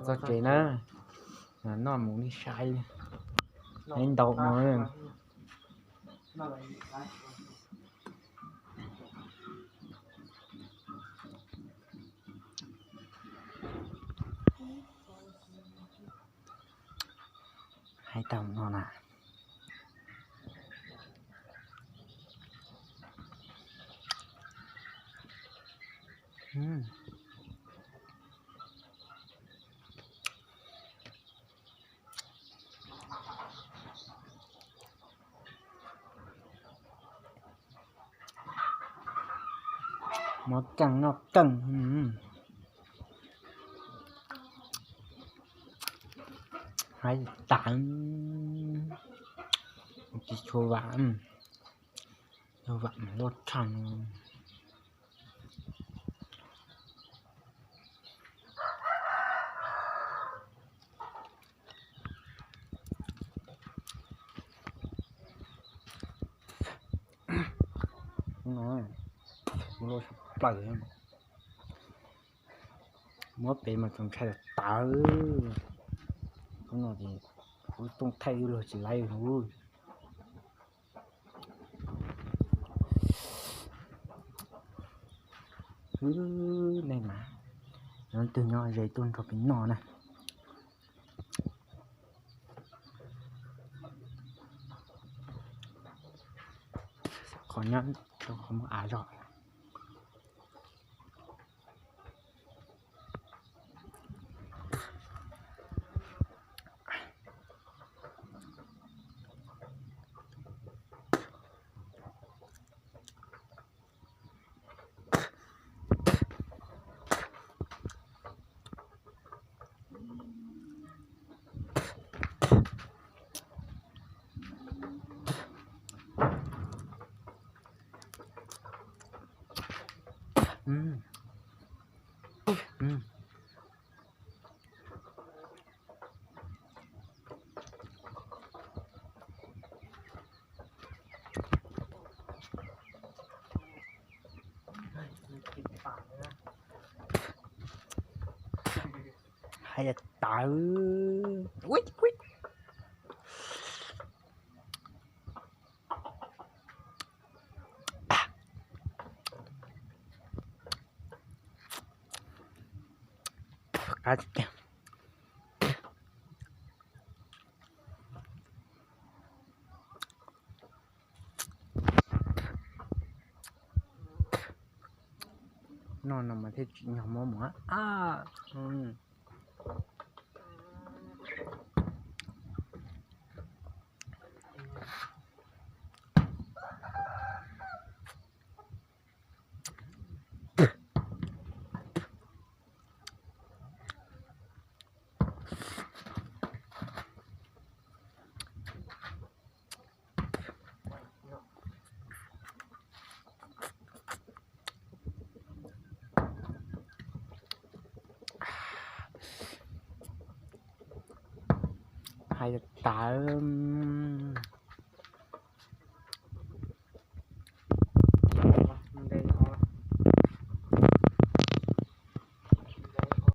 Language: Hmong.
Txog tsev na, noj mus nej saib, ib ntau no. Hais tau no na. Muab keej noj keej. Hais tas, tsis tshua vam, yog vam mas loj tshaj no. Loj tshaj plaws. Muab pem mas txaus ntshai tawv. Hnub no ces kuv tooj thaij ib luag tsis laib huv. Nej mas, leej twg nyob ze tuaj nrog peb noj na. Qhov nyob rau qhov muaj av zog. Hais tawv. Qab tsis kiag. Noj no mas thiaj tsim nyog mob mov. Hais tawv.